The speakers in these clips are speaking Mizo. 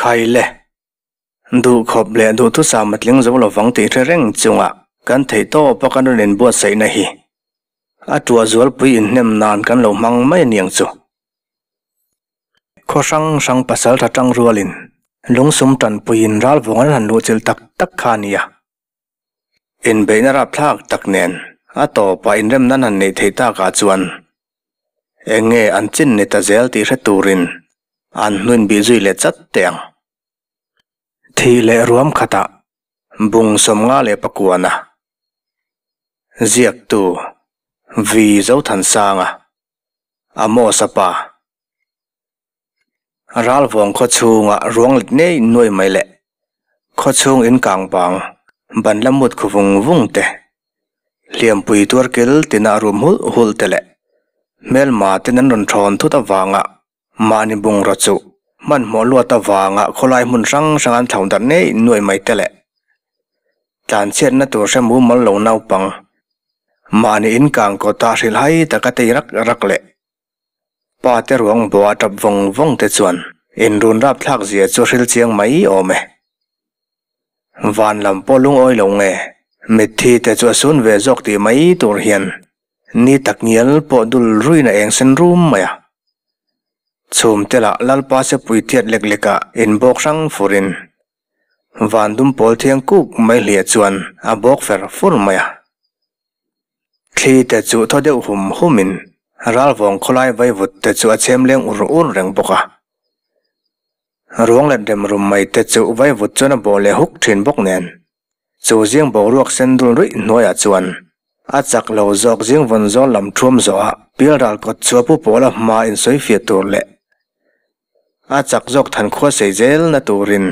Khaile. Duhkhawp leh duhthusam a tling zo lovang tih hre reng chunga kan theihtawpa kan rawn inbuatsaihna hi a tuah zualpui inhnem nan kan lo hmang mai aniang chu. Khaw hrang hrang pasaltha tang rualin lungsum tanpuiin ralvawng an han luhchilh tak tak kha a nia. Inbeihna rapthlak tak nen a tawpah inremna an han neih theih takah chuan eng nge an chin ni ta zel tih hre turin an hnuin bih zui leh chat teh ang. Thih leh ruam khatah bung 59-a ziaktu Vi Zothansanga Amos-a pa Ralvawng khaw chhunga ruang let ngei nuai mai leh khaw chhung in kang bang ban la mut khu vung vung te, hliampui tuar kil tina rum hulh hulh te leh hmelma ten an rawn thawn thut avanga mahni bungraw chu hmanhmawh luat avanga khawlai hmun hrang hrang an thlauh darh ngei nuai mai te leh tlanchhiatna tur hre mumal lo naupang mahni in kang kawta hrilhai taka tei rak rak leh Pa te ruang bawh a tap vawng vawng te chuan inrun rapthlak zia chu hril chiang mai awm e. Van lam pawh lungawi lo nge, mitthi te chu a sun ve zawk tih mai tur hian ni tak ngial pawh dul ruin a eng sen rum mai a. Chhum te lah Lalpa sepui tiat lek lek ah inbawk hrang furin van dum pawl thiang kuk mai hliah chuan a bawk fer fur mai a. Thli te chu thaw deuh hum humin ralvawng khawlai vaivut te chu a chhem leng ur ur reng bawk a. Ruang let rem rum mai te chu vaivut chuan a bawh leh huk thin bawk nen, chu zing boruak sen dul ruih hnuaiah chuan a chak lo zawk zing vawn zawl lam thuam zawhah pialral kawt chu a pu pawl a hma insawi fiah tur leh a chak zawk than khua sei zelna turin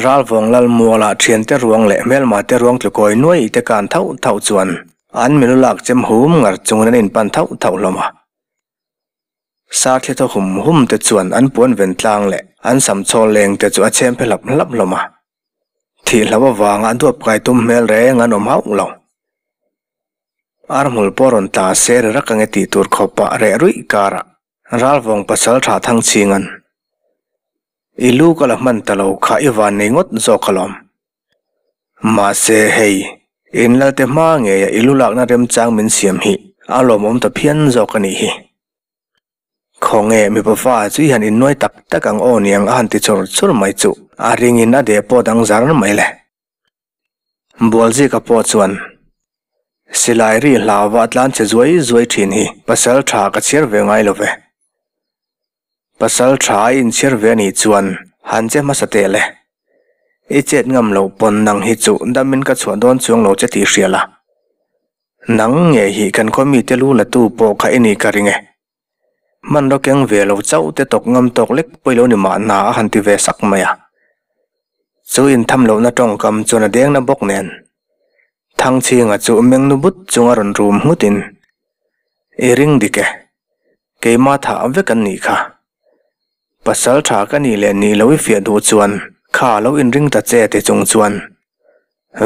Ralvawng Lalmuala thiante ruang leh hmelma te ruang tlukawi nuai te kan thauh thauh chuan an milu lak chem hum ngar chungin an inpan thauh thauh hlawm a. Sarthli thaw hum hum te chuan an puan ven tlang leh an sam chhawl leng te chu a chhem phe hlap hlap hlawm a. Thih hlau avanga duap kai tum hmel reng an awm hauh lo. Arhmul pawh rawn tla se ri rak ange tih tur khawpah reh ruih karah Ralvawng pasal tha thang ching an. I lu ka la hman ta lo kha i van nei ngawt zawk alawm. Mahse hei, in lalte hma ngeia i lu lakna remchang min siam hi a lawmawm ta phian zawk a nih hi. Khawnge mipa fa chu i han innuai tak tak ang aw niang a han ti chur chur mai chuh a ringin a deh pawh dang zar mai le. Bualzika pawh chuan silai ri hlauva a tlan che zuai zuai thin hi pasal tha ka chhiar ve ngai lo ve. Pasal tha a inchhiar ve anih chuan han che hmasa teh le. I chet ngam loh pawn nang hi chu damin ka chhuah dawn chuang lo che tih hria la. Nang nge hi kan khaw mite lu la tu pawh kha i nih ka ring e. Hmanraw keng ve lo chauh te tawk ngam tawk lek pawh i lo ni mahna a han ti ve sak mai a. Chu intham lohna tawngkam chuan a dengna bawk nen Thangchhinga chu mengnu but chunga rawn rum nghutin, I ring dik e, keimah thah vek an nih kha. Pasal tha ka nih leh nih lo i fiah duh chuan kha lo inring ta che ti chung chuan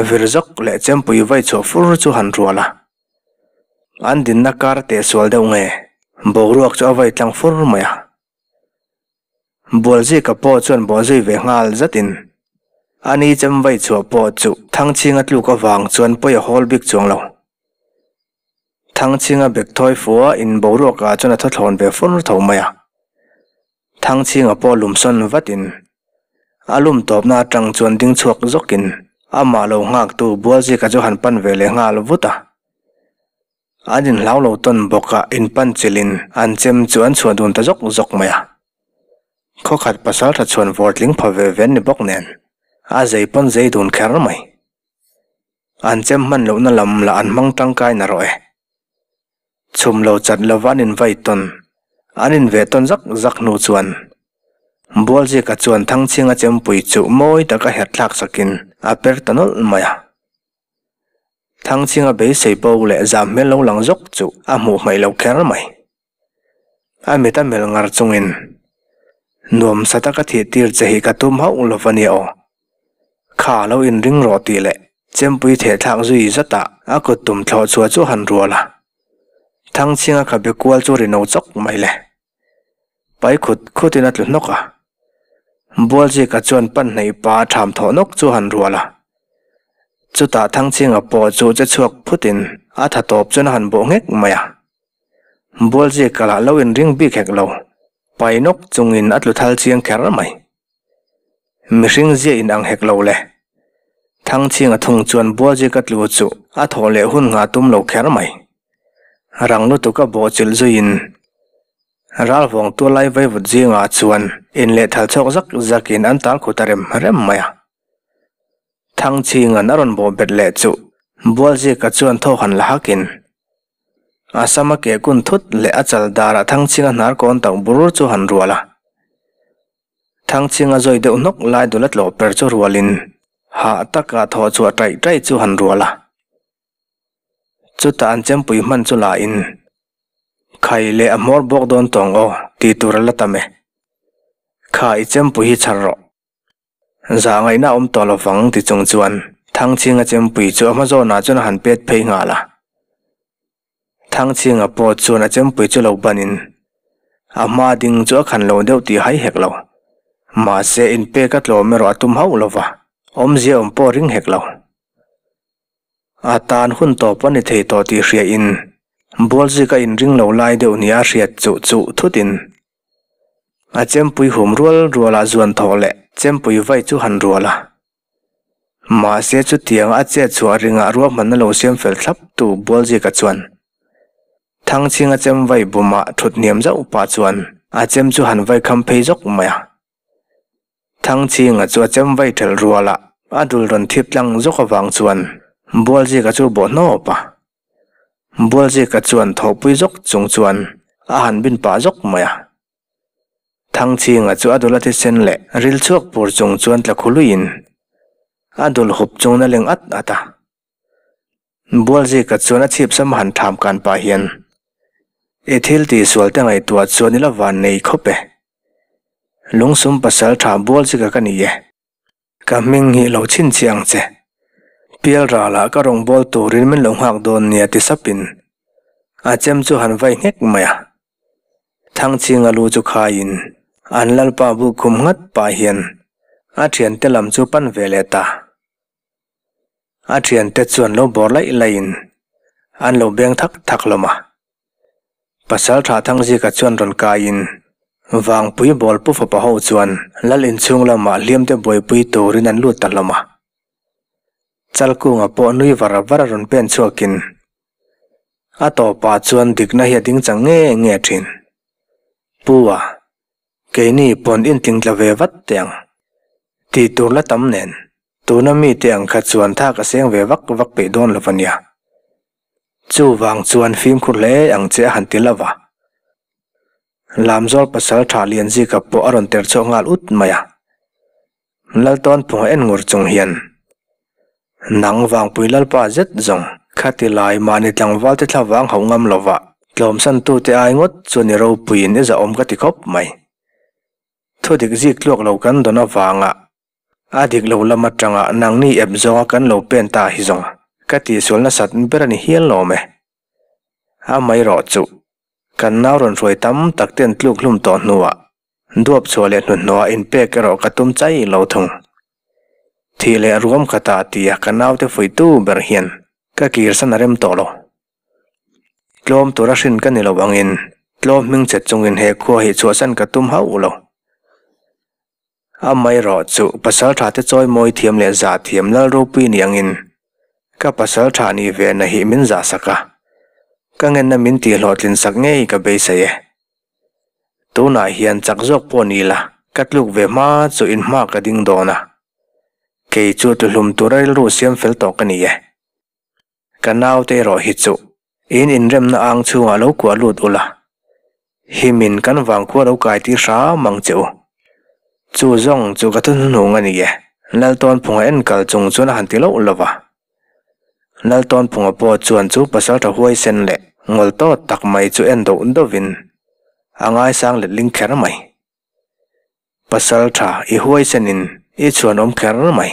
vir zawk leh chempui vai chhuah fur chu han rual a. An dinna kar teh sual deuh nge? Boruak chu a vai tlang fur mai a. Bualzika pawh chuan bawhzui ve nghal zatin a ni chem vai chhuah pawh chu Thangchhinga tluk avang chuan pawi a hawl bik chuang lo. Thangchhinga bek thawi fua in boruakah chuan a thaw thlawn ve fur tho mai a. Thangchhinga pawh lumsawn vatin a lum tawpna atang chuan ding chhuak zawkin amah lo nghaktu Bualzika chu han pan ve leh nghal vut a. An inhlau lo tawn bawkah inpan chilhin an chem chu an chhuah dun ta zawk zawk mai a. Khawkhat pasal tha chhuan vawr tling pha ve ve an ni bawk nen a zei pawn zei dun kher mai. An chem hman lohna lam lah an hmang tangkai na rawh e. Chhum lo chat lova an invai tawn, an inveh tawn zak zak hnu chuan Bualzika chuan Thangchhinga chempui chu mawi taka herh thlak sakin a per ta nawlh mai a. Thangchhinga beisei bo leh zam hmel lo lang zawk chu a hmuh hmaih lo kher mai. A mit a melh ngar chungin, Nuamsa taka thih tir che hi ka tum hauh lo va nia aw. Kha lo inring rawh tih leh chempui thehthlak zui zatah a kut tum thlawh chhuah chu han rual a. Thangchhinga khabe kual chu ri no chawk mai le. Pai khut khutin a tlu hnawk a. Bualzika chuan pan hnaih pa ṭham thawh nawk chu a han rual a. Chutah Thangchhinga pawh chu che chhuak phutin a tha tawp chuan a han bawh nghek mai a. Bualzika lah lo inring bik hek lo, pai nawk chungin a tlu thal chiang kher mai. Mihring zia in ang hek lo le. Thangchhinga thung chuan Bualzika tlu chu a thawh leh hun nghah tum lo kher mai. Rang lutuk a bawh chilh zuiin Ralvawng tualai vaivut zingah chuan inlehthal chhawk zak zakin an tal khut a rem rem mai a. Thangchhinga'n a rawn bawh bet leh chu Bualzika chuan thaw han la hakin a sama keh kun thut leh a chal darah Thangchhinga hnar kawn tak bur chu han rual a. Thangchhinga zawi deuh hnawk lai dul a tlawh per chu rualin hah taka thaw chhuah taih taih chu han rual a. Chutah an chempui hman chu la in, Khai leh a hmawr bawk dawn tawng aw ti tur a la tam e. Kha i chempui hi chhar rawh. Zah ngaihna a awm tawh lo vang ti chung chuan Thangchhinga chempui chu a hma zawnah chuan a han pet phei nghal a. Thangchhinga pawh chuan a chempui chu lo ban in a hma ding chu a khan lo deuh tih hai hek lo. Mahse inpek a tlawm erawh a tum hauh lo va, awmzia awm pawh ring hek lo. A tan hun tawp a ni thei tawh tih hria in Bualzik a inring lo lai deuh nia hriat chuh chuh thut in a chempui hum rual rual ah zuan thawh leh chempui vai chu han rual a. Mahse chutiang a chet chhuah ringah ruahmanna lo siam fel thlap tu Bualzika chuan Thangchhinga chem vai bumah thut hniam zauh pah chuan a chem chu han vai kham phei zawk mai a. Thangchhinga chu a chem vai thelh rual a, a dul rawn thip tlang zawk avang chuan Bualzika chu bawh hnawp a. Bualzika chuan thawhpui zawk chung chuan a han bin pah zawk mai a. Thangchhinga chu a dul a thisen leh ril chhuak pur chung chuan tla khuluiin a dul hup chung na leng at at a. Bualzika chuan a chhip sam han tham kan pah hian, I thil tihsual te ngaihtuah chuan i la van nei khawp e. Lungsum pasal tha Bualzika ka ni e. Ka hming hi lo chhinchhiah ang che. Pial ralah ka rawngbâwl turin min lo nghak dawn nia ti sapin a chem chu han vai nghek mai a. Thangchhinga lu chu khaiin an lalpa bu khum nghat pah hian a thiante lam chu pan ve leh ta. A thiante chuan lo bawr laih laihin an lo beng thak thak hlawm a. Pasal tha Thangzika chuan rawn kaiin Vangpui bawl pu fapa ho chuan lal inchhung lamah hliamte buaipui turin an lut ta hlawm a. Chalkunga pawh nui var var a rawn pen chhuakin a tawpah chuan dikna hi a ding chang nge nge thin. Pu a. Keini pawn intling tla ve vat teh ang. Tih tur la tam nen, tuna mite ang kha chuan thak a seng ve vak vak peih dawn lo ania. Chuvang chuan fimkhur hle ang che a han ti lova. Lamzawl pasal tha Lianzika pawh a rawn ter chhuak nghal ut mai a. Laltawnphunga en ngur chung hian, Nang Vangpui Lalpa zet zawng, khati lai mahni tlangval te thlavang hauh ngam lova tlawmsantute ai ngawt chuan i ropuiin i zahawm ka ti khawp mai. Thudik zik tluak lo kan dawn avanga a dik lo lam atanga nangni ep zawnga kan lo pen ta hi zawng ka tihsual nasat ber a ni hial lawm e. Amaherawh chu kan nau rawn hruai tam tak ten tluk hlum tawh hnuah Duap chhuah leh hnuhnawh a inpek erawh ka tum chai lo thung. Thih leh ruam ka ta tia ka naute fuihtu ber hian ka kirsan a rem tawh lo. Tlawm tura hrin ka ni lo angin tlawm hming che chungin he khua hi chhuahsan ka tum hauh lo. Amaherawh chu pasal tha te chawi mawi thiam leh zah thiam lal ropui ni angin ka pasal tha nih ve na hi min zah sak a, ka ngenna min tihhlawhtlin sak ngei ka beisei e. Tunah hian chak zawk pawh ni la, ka tluk ve hma chu in hma ka ding dawn a. Kei chu tuhlum tura rilru siam fel tawh ka ni e. Ka naute erawh hi chu in inremna ang chhungah lo kuah lut ula, himin kan vangkhua lo kai tir hram ang che u. Chu zawng chu ka thuhnuhnung a ni e, Laltawnphunga enkal chung chuan a han ti loh lo va. Laltawnphunga pawh chuan chu pasaltha huaisen leh ngawl tawt tak mai chu en doh dohvin a ngaisang letling kher mai. Pasaltha i huaisenin i chhuanawm kher mai.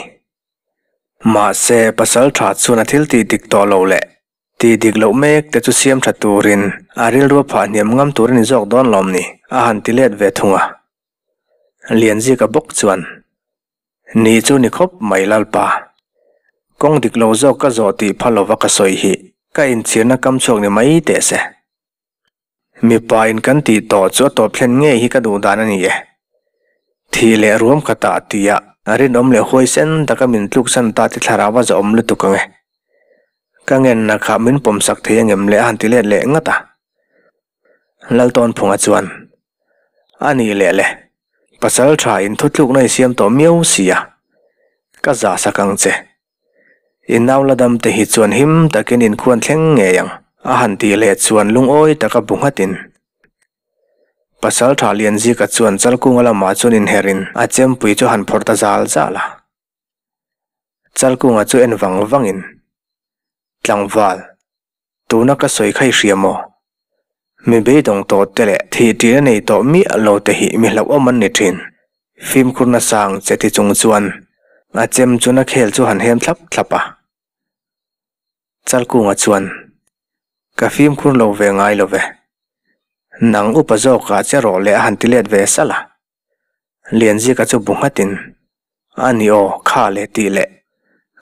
Mahse pasaltha chuan a thil tih dik tawh loh leh tih dik loh mek te chu siam tha turin a rilru a phah hniam ngam tur a ni zawk dawn lawm ni a han ti let ve thung a. Lianzika bawk chuan, Ni chu ni khawp mai Lalpa. Kawng dik lo zawk ka zawh tih pha lova ka sawi hi ka inchhirna kam chhuak ni mai teh se. Mipa in kan tih tawh chu a tawp thlen ngei hi ka duh dan a ni e. Thih leh ruam khatah tia rinawm leh huaisen taka min tluksan ta te thlarau a zawhawm lutuk ang e. Ka ngenna kha min pawmsak thei angem le a han ti let leh ngat a. Laltawnphunga chuan, A nih leh le, pasal tha in thutlukna i siam tawh miau si a, ka zah sak ang che. I nau la dam te hi chuan him takin inkhuan thleng ngei ang, a han tih leh chuan lungawi taka bu nghatin Pasalṭha Lianzika chuan Chalkunga lamah chuan inherin a chempui chu a han phawrh ta zal zal a. Chalkunga chu en vang vangin, Tlangval, tuna ka sawi kha i hria maw? Mi beidawng tawh te leh thih ṭihna nei tawh miah lo te hi mi hlauhawm an ni ṭhin. Fimkhur nasang che ti chung chuan a chem chun a khel chu han hem thlap thlap a. Chalkunga chuan, Ka fimkhur lo ve ngai lo ve. Nang upa zawkah che rawh leh a han ti let ve salh a. Lianzika chu bu nghatin, A ni aw, kha leh tih leh.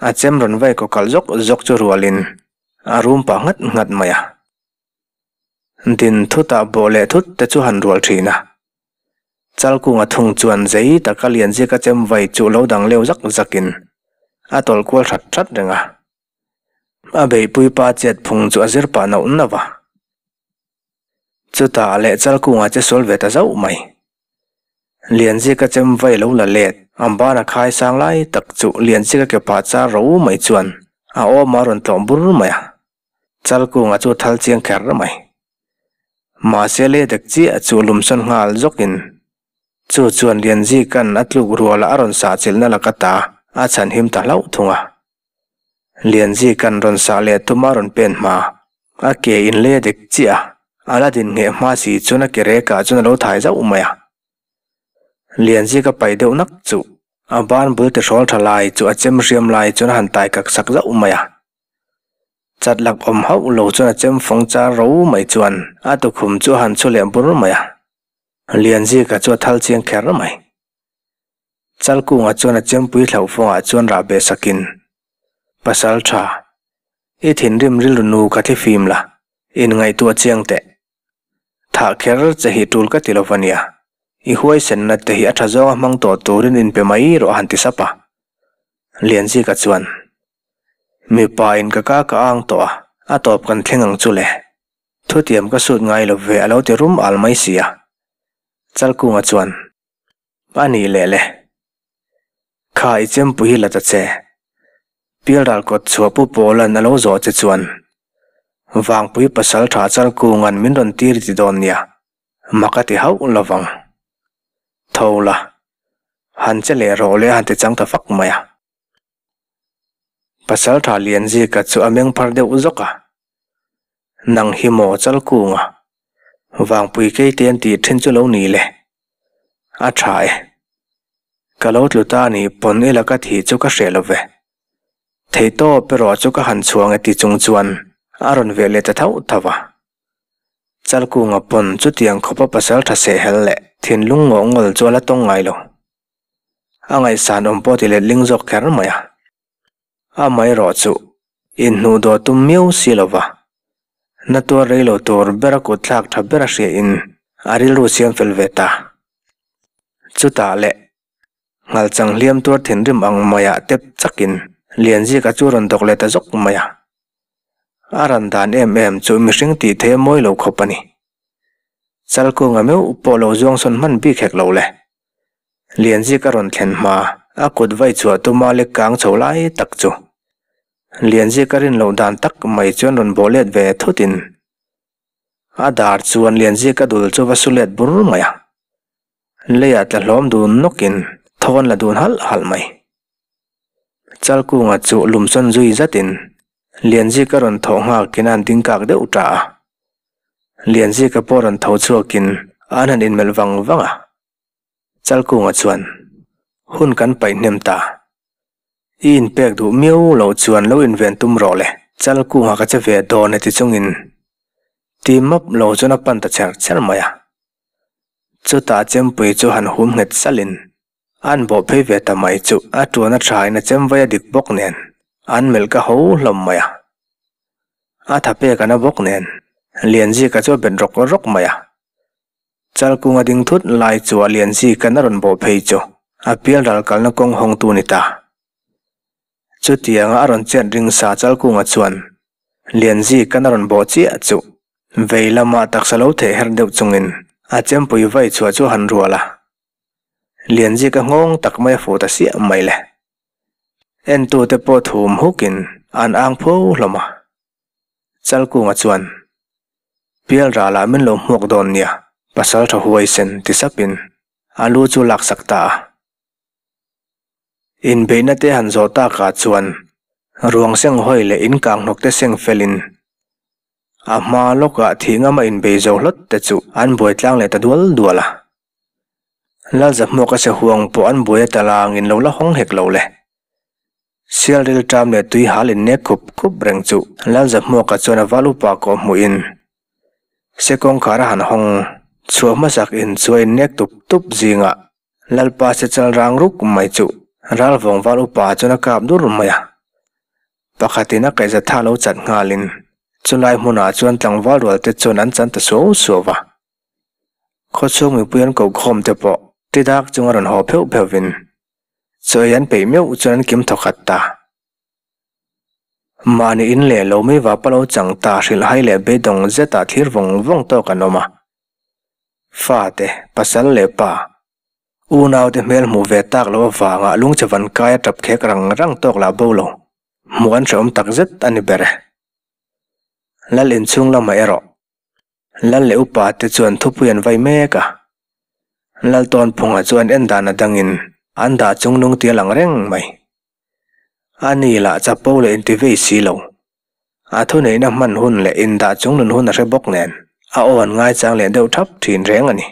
A chem rawn vai kaw kalh zawk zawk chu rualin a rum pah nghat nghat mai a. Din thutah bawh leh thut te chu han rual thin a. Chalkunga thung chuan zei taka Lianzika chem vai chu lo dang leu zak zakin a tawlh kual that that reng a. A beihpui pa chet phung chu a zir pah nauh nauh a. Chutah leh Chalkunga che sual ve ta zauh mai. Lianzika chem vai lo la let, a ban a khai sang lai tak chu Lianzika ke pah char ro mai chuan a awm a rawn tlawm bur mai a. Chalkunga chu thal chiang kher mai. Mahse le dek chiah chu lumsawn nghal zawkin chu chuan Lianzika'n a tluk ruala a rawn sah chilhna laka ta a chhan him ta hlauh thung a. Lianzika'n rawn sah leh tum a rawn pen hma. A ke in le dek chiah a, a la din ngheh hma si chuan a ke rekah chuan a lo thai zauh mai a. Lianzika paih deuh nak chu a ban bul ti hrawl tha lai chu a chem hriam lai chuan a han tai kak sak zauh mai a. Chat lak awm hauh lo chuan a chem fawng char ro mai chuan a tukhum chu a han chhu leh bur mai a. Lianzika chu a thal chiang kher mai. Chalkunga chuan a chempui hlauhfawngah chuan rah beh sakin, Pasal tha, i thinrim rilru nu ka thli fim la, inngaihtuah chiang teh. Thah kher che hi tul ka ti lo va nia, i huaisenna te hi a tha zawnga hmang tawh turin inpe mai rawh a han ti sap a. Lianzika chuan, Mipa in ka ka ka ang tawh a, a tawp kan thleng ang chu le. Thutiam ka sut ngai lo ve a lo ti rum al mai si a. Chalkunga chuan, A nih leh le. Kha i chempui hi la ta che. Pialral kawt chhuah Pu Pawla'n a lo zawh che chuan Vangpui pasal tha Chalkunga'n min rawn tir i ti dawn nia, mak a ti hauh lo vang. Tho la, han che leh rawh le a han ti chang ta fak mai a. Pasal tha Lianzika chu a meng phar deuh zawk a, Nang hi maw Chalkunga, Vangpui keite an tih thin chu lo ni le. A tha e. Ka lo tlu ta ni pawn ila ka thih chu ka hreh lo ve. Theihtawp erawh chu ka han chhuang e ti chung chuan a rawn veh leh ta thauh thauh a. Chalkunga pawn chutiang khawpa pasal tha sehhel leh thinlung ngawh ngawl chu a la tawng ngai lo. A ngaihsan awm pawh ti let ling zawk kher mai a. Amaherawh chu inhnuh dawh tum miau si lo va, na tuar rei lo tur ber a kut thlak tha ber a hria in a rilru siam fel ve ta. Chutah leh nghalchang hliam tuar thinrim ang maiah tep chakin Lianzika chu rawn dawk leh ta zawk mai a. A ran dan em em chu mihring tih theih a mawi lo khawp a ni. Chalkunga meuh pawh lo zuang sawn hman bik hek lo le. Lianzik a rawn thlen hma, a kut vai chhuah tuma lek kang chho lai tak chu. Lianzik a rin loh dan tak mai chuan rawn bawh let ve thutin a dar chuan Lianzik a dul chu va su let bur mai a. Leiah tla hlawm dun nawkin thawn la dun halh halh mai. Chalkunga chu lumsawn zui zatin Lianzik a rawn thawh nghakin a han ding kak deuh ta a. Lianzika pawh rawn tho chhuakin an han inmelh vang vang a. Chalkunga chuan, Hun kan paih hnem ta. I inpek duh miau loh chuan lo inven tum rawh le. Chalkunga ka che ve dawn e ti chungin ti map lo chuan a pan ta cher cher mai a. Chutah chempui chu han hum nghet salhin an bawh phei ve ta mai chu a tuan a thain a chem vai a dik bawk nen an melh ka ho hlawm mai a. A tha pek a na bawk nen Lianzika chu a bet rawk rawk mai a. Chalkung a ding thut lai chu a Lianzika'n a rawn bawh phei chu a pial ral kalna kawng hawngtu ni ta. Chutianga a rawn chet ring sa Chalkunga chuan Lianzika'n a rawn bawh chiah chu vei lama taksa lo theh her deuh chungin a chempui vai chhuah chu a han rual a. Lianzika nghawng tak mai a fuh ta siah mai le. Entute pawh thum hukin an ang pho hlawm a. Chalkunga chuan, Pial ralah min lo hmuak dawn nia, pasal tha huaisen ti sapin a lu chu laksak ta a. Inbeihna te han zawh takah chuan ruang seng hawi leh in kang hnawk te seng felin a hma lawkah thih ngama inbei zo hlawt te chu an buai tlang leh ta dual dual a. Lalzahmuaka se huang pawh an buai a talangin lo la hawng hek lo le. Sialril ṭam leh tui hal in nek khup khup reng chu Lalzahmuaka chuan a val upa kawh hmuhin se kawngkhar a han hawng chhuah hmasak in chu a innek tup tup zingah Lalpa se chal rang ruk mai chu Ralvawng val upa chuan a kap dur mai a. Pakhatin a kaihza tha lo chat nghalin chulai hmunah chuan tlangval rual te chuan an chan ta suau suau va. Khawchhung mipui an kokhawm te pawh ti dak chunga rawn haw pheuh pheuhvin Chawi an peih meuh chuan an kim thawkhat ta. Mahni in leh lo mai vapa lo chang ta hrilh hai leh beidawng zetah thlir vawng vawng tawk an awm a. Fate, pasal leh pa, unaute hmel hmuh ve tak loh avanga lungchhe van kai a tap khek rang rang tawk lah bo lo, hmuh an hrehawm tak zet a ni ber e. Lal inchhung lamah erawh Lal leh upa te chuan thupui an vai mek a. Lal Tawnphunga chuan en dan a dangin an dah chung nung ti a lang reng mai. A ni lah chapo leh inti vei si lo. A thuneihna hman hun leh indah chung nun hun a hre bawk nen a aw an ngaichang leh deuh thap thin reng a ni.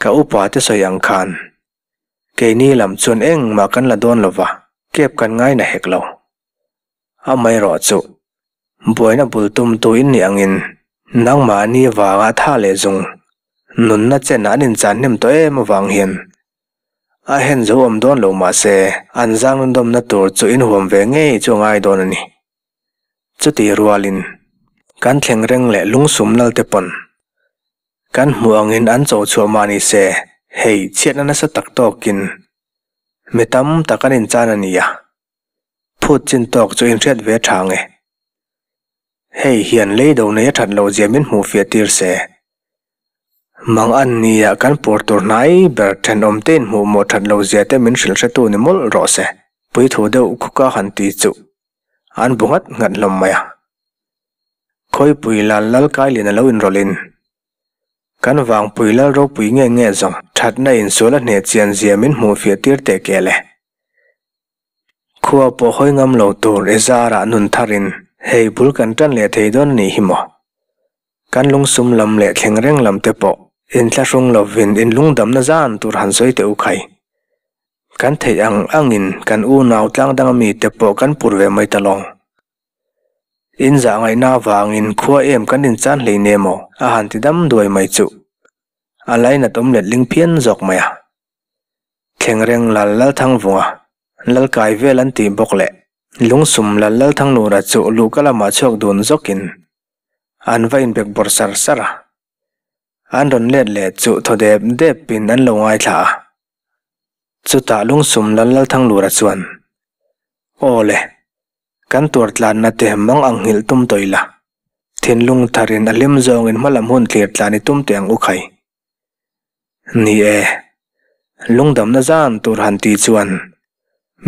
Ka upa te sawi ang khan keini lam chuan engmah kan la dawn lova kep kan ngaina hek lo. Amaherawh chu buaina bul tumtu in nih angin nangmahni vanga tha leh zung nunna chen an inchan hnem tawh em avang hian a hen zo awm dawn lo mahse an zang lundawmna tur chu in huam ve ngei chu a ngai dawn a ni. Chutih rualin kan thleng reng leh lungsum lal te pawn kan hmuh angin an cho chhuah mah ni se hei chhiatna nasa tak tawkin mi tam tak an inchan a ni a. Phut chin tawk chu inhriat ve tha nge? Hei hian lei do nei a that loh zia min hmuh fiah tir se. Mang an nia kan pur tur hnai ber thenawm te inhmuh mawh that loh zia te min hrilh hretu ni mawlh rawh se. Puithu deuh khuka han ti chu an bu nghat nghat hlawm mai a. Khawipui lal lal kai lian a lo inrawlhin kan vangpui lal ropui nge nge zawng thatna insual a hneh chian zia min hmuh fiah tir teh kel e. Khua pawh hawi ngam lo tur i zarah nun tharin hei bul kan tan leh thei dawn a nih hi maw? Kan lungsum lam leh thleng reng lam te pawh inthlahrung lovin inlungdamna zan tur han sawi teh u khai. Kan theih ang angin kan unau tlang danga mite pawh kan pur ve mai ta lawng. In zah ngaihna avangin khua em kan inchan hlei ne maw? A han ti dam duai mai chuh. A lainat awm letling phian zawk mai a. Thleng reng lal lal Thangvunga, lal kai vel an tih bawk leh Lungsum lal lal Thanglura chu luhka lamah chhuak dun zawkin an va inbek bawrh sar sar a. An rawn let leh chu thaw dep depin an lo ngaithla a. Chutah Lungsum lal lal Thanglura chuan, Aw le, kan tuar tlanna te mang ang nghilh tum tawh ila, thinlung tharin a hlim zawngin hmalam hun thlir tlan i tum teh ang u khai. Ni e, lungdamna zan tur han tih chuan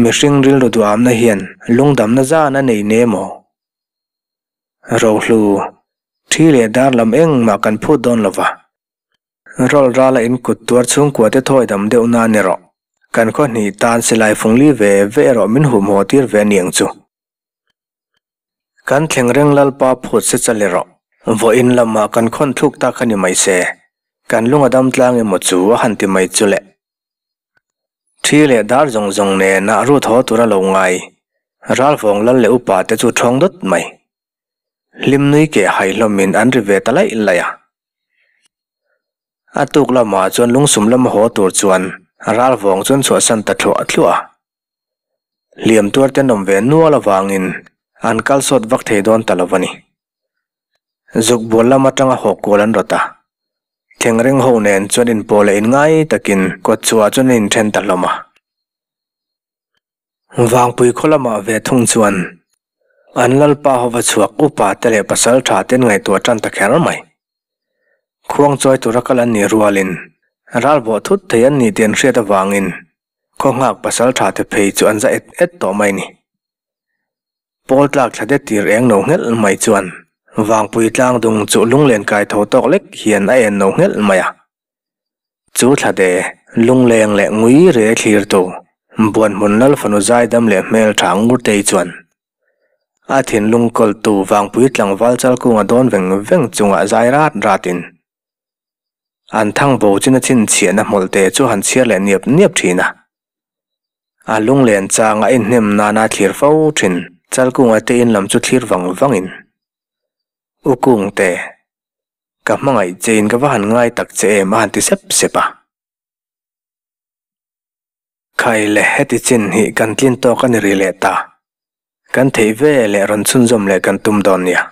mihring rilru duhamna hian lungdamna zan a nei ne maw? Rohlu, thi leh dar lam engmah kan phut dawn lo va. Rawl rala in kut tuar chhungkua te thawi dam deuh nan erawh kan khaw hnih tan silai fungli ve ve erawh min humhaw tir ve aniang chu. Kan thleng reng Lalpa phut se chal erawh vawiin lamah kan khawn thluk tak a ni mai se, kan lung a dam tlang emaw chu a han ti mai chu le. Thi leh dar zawng zawng nena rut haw tura lo ngai, Ralvawng lal leh upa te chu thawng dawt mai. Hlim nui keh hai hlawmin an ri ve ta laih laih a. A tuk lamah chuan lungsum lama haw tur chuan ral vawng chuan chhuahsan ta thluah thluah a. Hliam tuar te an awm ve nual avangin an kal sawt vak thei dawn ta lo a ni. Zuk bual lam atanga haw kual an rawt a. Thengreng ho nen chuan inpawh leh inngai takin kawtchhuah chuan an inthen ta hlawm a. Vangpui khaw lamah ve thung chuan an lalpa hova chhuak upa te leh pasal tha te an ngaihtuah tan ta kher mai. Khuang chawi tura kal an nih rualin ral bawh thut thei an nih tih an hriat avangin khaw nghak pasal tha te phei chu an za et et tawh mai ni. Pawl tlak thla det tir eng no nghelh mai chuan Vangpui tlang dung chu lunglen kai tho tawk lek hian a en no nghelh mai a. Chu thlade, lungleng leh ngui re thlirtu Buanhmun Lalfanu zaidam leh hmeltha Ngurtei chuan a thinlung kawltu Vangpui tlangval Chalkunga dawn veng veng chungah zai rat ratin an thang bo chin a chhinchhiahna hmawlhte chu han chhiar leh niap niap thin a. A lunglen changa inhnem nana thlir fo thin Chalkunga te in lam chu thlir vang vangin U Kungte, Ka hmangaih che in ka va han ngai tak che em a han ti sep sep a. Khai le heti chin hi kan tlin tawk a ni ri leh ta. Kan theih ve leh rawn chhunzawm leh kan tum dawn nia.